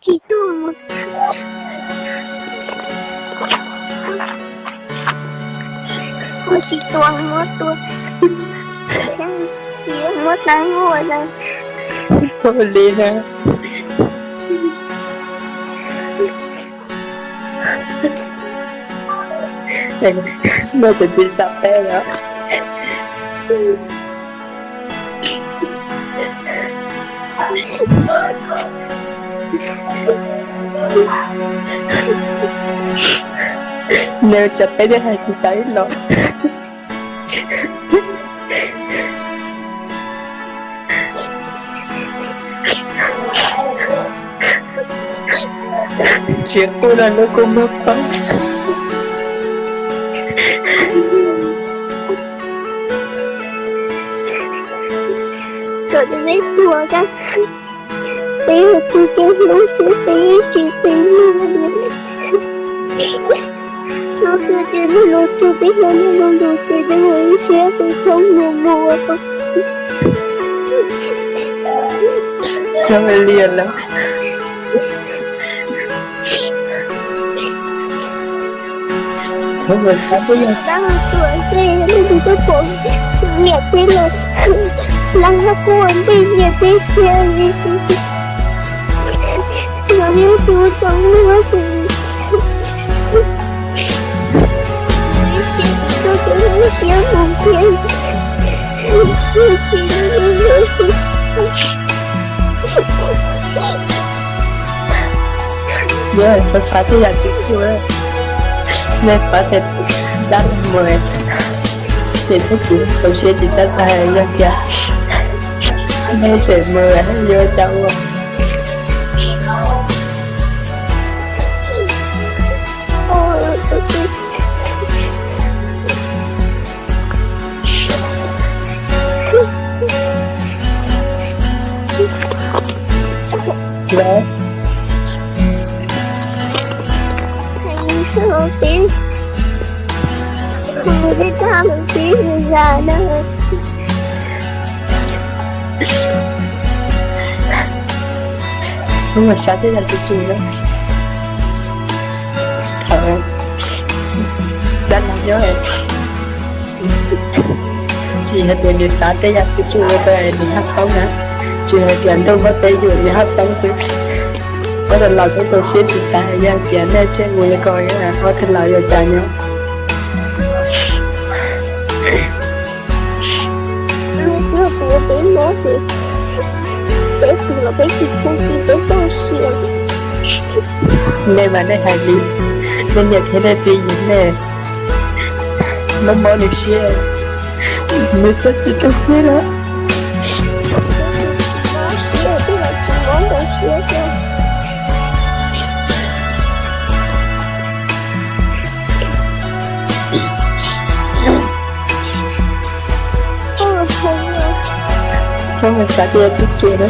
Tsis tuaj mus, tsis tuaj mus tua, muab tau ua na. Ua li na. Noj tsis tau peb los. Nws cov peb thiaj hais tsis tau ib los. Tsis quaj los lub kua muag poob. Kom tus me tuag ka, peb yog tus kev hlub thiab peb yeej tsis peb lub li. Lub xwb ces lub lub tug peb hlub lub lub ces peb mus ib siab peb thoob mus mus. Txog li lawm. Tab sis tuam xwb, leej twg tuaj pom niam peb los laj hab quaj ntej niam peb thiab li. Yog li tus tau muaj tus ib txhia tsis tuaj ces ib txhia mus thiab. Yog xav xav tej yam tsis tshua, nej xav tias dab mus ces twb tsis txaus siab tsis tab tag yog tias nej tseem mus yuav cas ua. Hnub no xav tej yam tsis tshua na. Thaum dab laug nyob, tsis hais tias nws xav tej yam tsis tshua rau nws haj poob na, tsis hais tias ntuj muab peb yus nws haj poob xwb. Koj los los koj txaus siab tsis tas, yog tias nej tseg mus li ko, ob tug los yuav cas nyob. Peb mob ces peb tus los peb tsis pub tsis peb txoj sia. Nej mas nej hais li, nej niam thiab nej txiv yug nej, mob mob nws siab, nws txhob tsis tu siab lawm. Txhob mus xav tias tub tsuas na,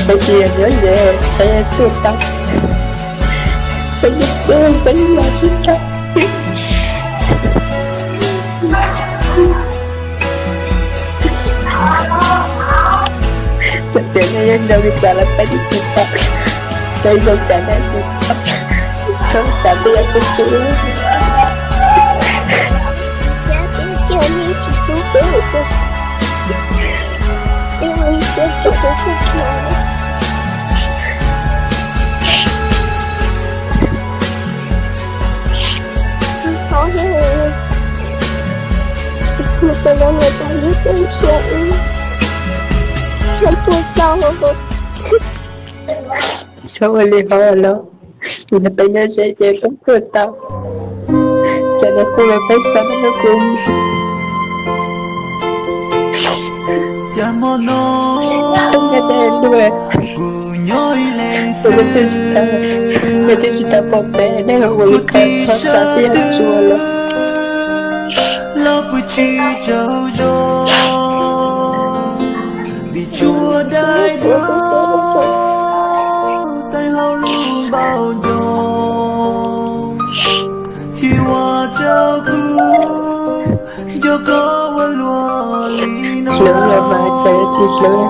peb tsis yog nyob ze, peb tuaj tau, peb yeej tuaj, peb yeej los tsis tau. Txawm tias nej yeej zoo li cas los peb twb tsis tau, peb zoo cas nej tsis tau. Txhob xav tias tub tsuas. Txhob ua li hov los, yog peb nyob ze ces peb tuaj tau, ces nws kuj los peb tau hnub kuv. Peb nyob ze luaj, peb twb tsis tau, peb twb tsis tau pom peb, nej ua li ko txhob xav tias tsuas lawm. Los kuj tsis tsaug zog, vim tsuas dai duab tais hauv lub npaum nco, thiaj ua rau kuv nco koj ua luaj li no. Hlub los mas cas tsis hlub.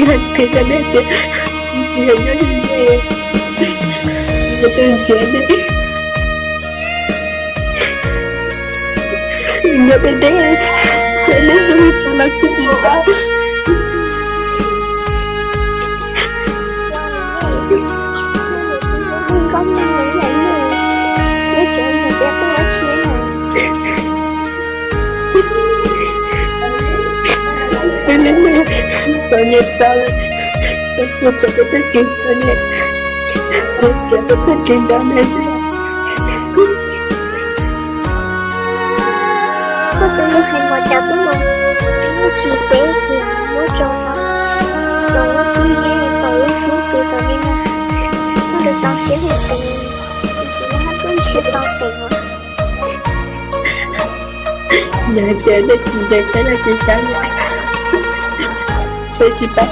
Kuv hais qhia rau nej tias kuv tsis yog nyob li nej, kuv yog tus nrhiav nej, nyob deb deb, ces nej hlub txog los kuj tsis tau. Kuv tsis tau nyiam tau, kuv txom peb tag kis tau nyiam, kuv txom peb tag kis nrog nej xwb. Koj twb yog hais mus cas twb mus, twb tsis peb tias muab tso no, tso muab tib yeej tau ib hnub twg tau li no, koj twb tau siab hais tias tsis muaj koj siab tau pem no. Yog hais tias nej tsis ntseeg peb los tsis txhawj, peb tsis pab.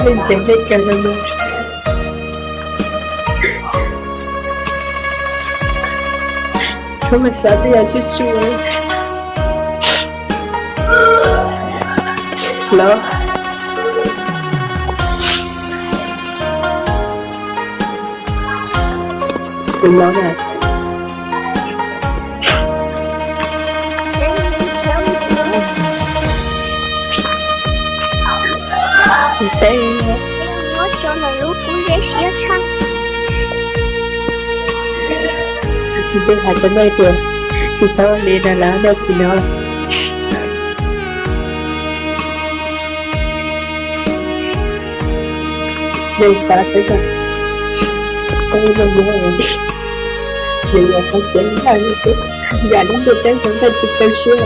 Leej twg nej kawg no, txhob mus xav tej yam tsuj tsuj los. Tus no na. Tsis teb, muab tso ntawm lub kub zeb siab tshaj. Kuv twb hais rau nej tias tsis txhob li no lawm, nej tsis nyob. Nej xav peb ko, peb ua nyob, nws yog qhov tseeb ntag, yam li ntuj teb ntawd nej tsis tau siab.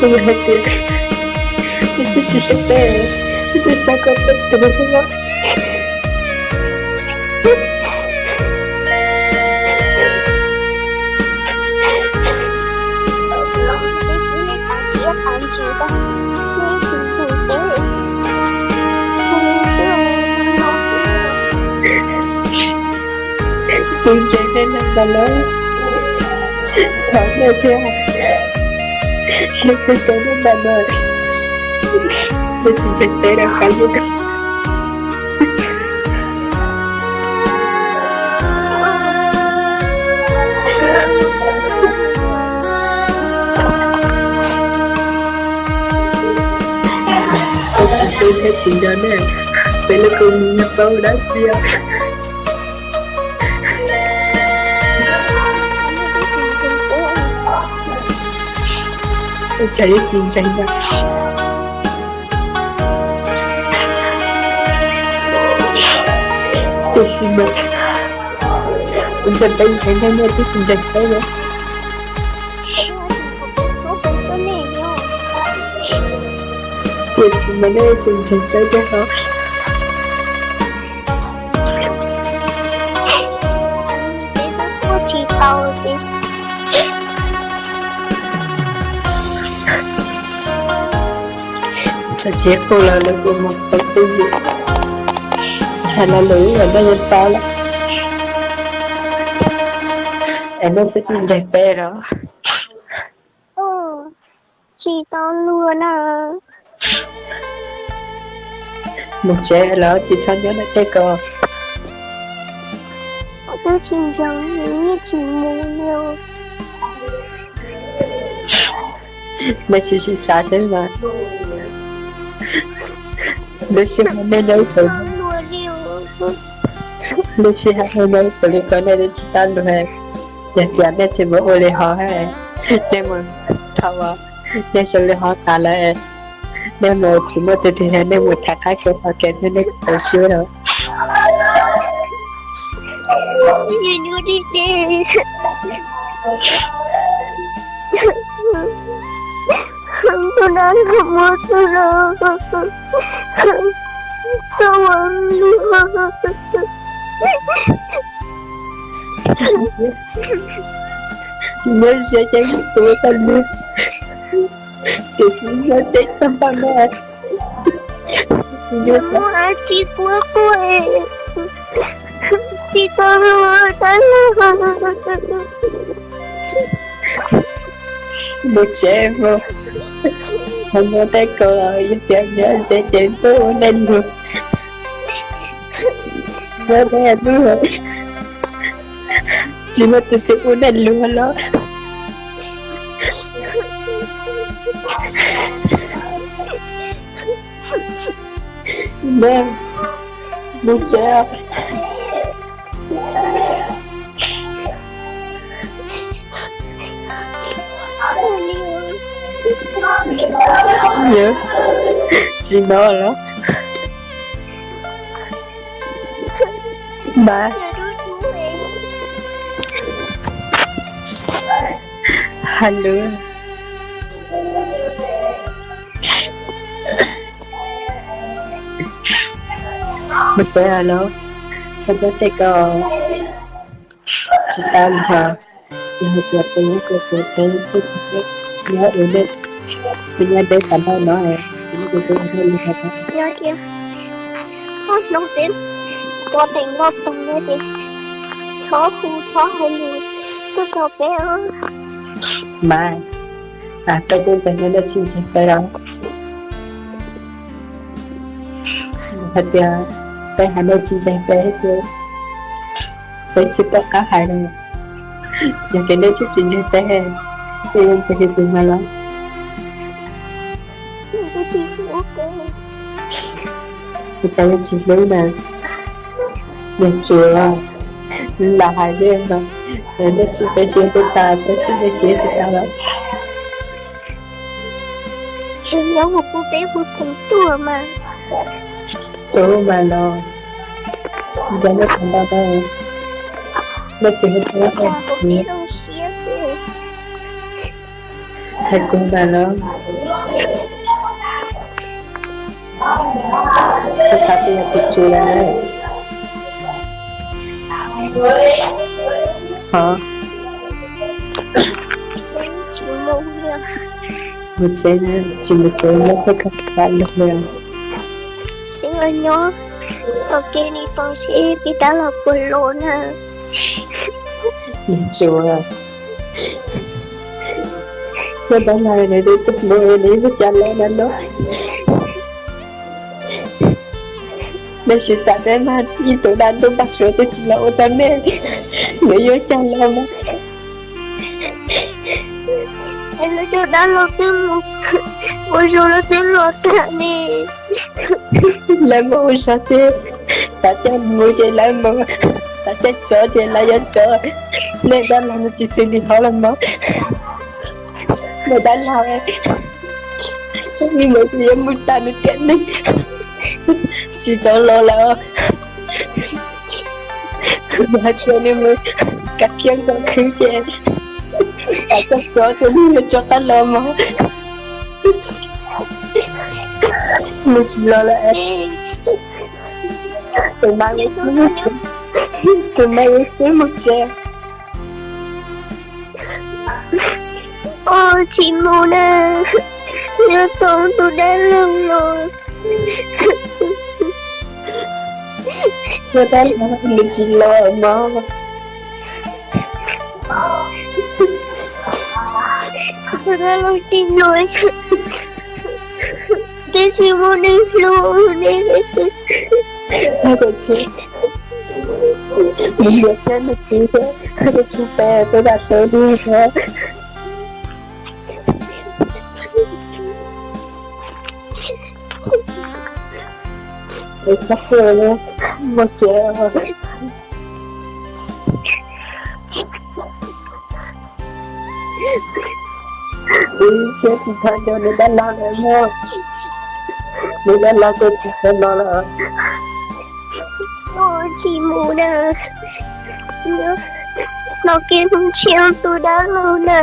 Kuv yog hais tias, kuv twb tsis sab peb, kuv twb xav kom peb tus no. Kuv ntseeg nej no mas lawm, thov nej thiab, nej tsis txhob nej ntawm no, nej tsis ntseeg peb rau qab li. thiab tsis nco nej, peb lub kua muag nyob paub dab tsi. Ua cas yuav tsis ntseeg ntag. Tiam sis mas kuv nco peb ntseeg nej, nej twb tsis ntseeg peb na. Tiam sis mas nej tsis ntseeg peb thiab no. Txawm tsis qhuas los lawv kuj mus tau twj ywm, hais lo lus los nej yeej paub lawm. Es nej twb tsis ntseeg peb los? Tsis tau luag na. Mus tsev los tsis txhob nyob ntawm tej ko. Twb tsis ntseeg, yeej tsis mus li. Nej tsis sib xav thiab mas. Lub sij hawm nej nyob ib puas, lub sij hawm nej nyob ib puas li ko nej twb tsis sab luag. Yog tias nej tsis mus ua li hov, nej mus thaum uas nej xyaum li hov tas lawm, nej mus tsis muaj tus twg, nej mus tham qab kev qhov kev thiab nej tsis tau siab los. Tus dab laug muab txog los tau ua luag. Nyob ze ces tus ua tau luag, tiam sis nyob teb tag npaum no, tsis muaj dab tsi puab quaj, tsis tau luag dab laug. Mus tsev mus, ho nyob tej ko los yog tias nyob tsev ces tuaj ua nej luag. Nyob teb luag, tsis muaj tus twg ua nej luag los. Mus tsev. Tsis no los mas. Hais lus. Mus tsev los, koj nyob tej ko tsis tau luag, yog hais tias peb nyob ko ces peb twb tsis nyob ua nej, peb nyob deb tas npaum no, peb nyob ko peb ua nej luag. Yog tias koj hnov peb ua teem loj toog no ces thov hu thov hais lus tuaj rau peb os. Mas, peb twb ntseeg nej, nej tsis ntseeg peb los? Hais tias peb hais nej tsis ntseeg peb ces peb tsis pom qab hais li. Yog tias nej twb tsis ntseeg peb, peb yeej ntseeg li tus mas los. Ua cas yeej tsis hlub na? Yog tsuav lam hais li no, nej tsis peb siab peb tas, peb tsis peb siab tsis tas lawm. Nyob mus pub peb hu theem tuaj mas. Ub mas los, nco nej tsis ntau, nej tsis hu tuaj. Hais kuv mas los, koj xav tias yog tus tsuav lawm. Hov, mus tsev, tsis mus tsev, nyob tej ko tsis pom luag li. Peb los nyob tom kev li tom seb peb dab laug puas los na. Tsuav, koj dab laug nws twb tuag mus nws yuav cas los na no. Nej sim xav seb mas ib tug dab ntuj npaj suav twb tsis los ua rau nej, nws yuav cas los mas. Es lawv cov dab laug twb mus ua zoo lawv twb los tag ne. Lawv mus ua zog xwb, xav caij mus ces lawv mus, xav caij tsov ces lawv yuav tsov. Nej dab laug no tsis xws li hov los mog. Nej dab laug, ib mus ces yuav mus tas nws tiam neeg, tsis tau los lawm. Yog hais tias nws mus kav kiab nkaus khwv ces, tas txog tsov ces nws yuav rov qab los mog. Nws tsis los lawm. Tus ma, tus ma xwb mus tsev. Os, tsis mus na, yuav tau tus dab laug los. Tus dab laug nws tsis los mog. Tus dab laug tsis los, twb tsis muaj neeg hlub ne. Nws yuav thiab nws txiv thiab, nws tsis pab peb dab laug li os. Es txhob pw, muaj kev. Nws thiab tsis txhob nco nws dab laug lawm mog. Nws dab laug twb tsis txhob los lawm. Tsis mus na, no kev mus nrhiav tus dab laug na.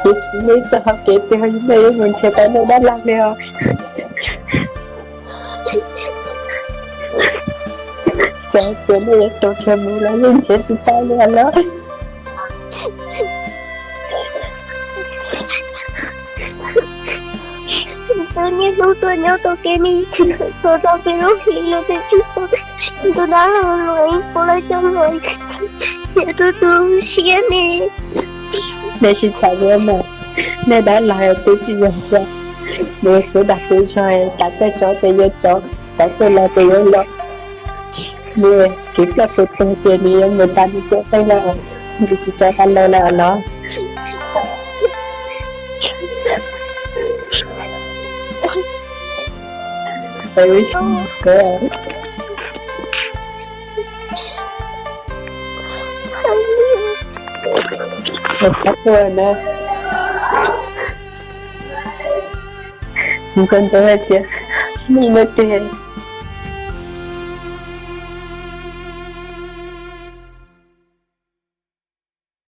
Kuv tsis muaj ib txoj hau kev twg nej yuav mus nrhiav tau nej dab laug li os. Xav tias nej yuav tau kiag mus los yeej nrhiav tsis tau li os. Tus niaj hnub tuaj nyob tau kev me ntsis, txog tau peb lub hlis los twb tsis tau tus dab laug los ib puas lawv coj los, yog tus tu siab ne. Nej sib tham li mas, nej dab laug twb tsis yog tias nws xub dag xub zog, tas caij tsov ces yuav tsov, tas caij los ces yuav los. Nws kev ploj kev tuag ces nws yuav mus tas nws tiam neeg lawm, nws tsis txhob tau los lawm los. Ua na, nws koj ntawd hais tias, nej no tiag.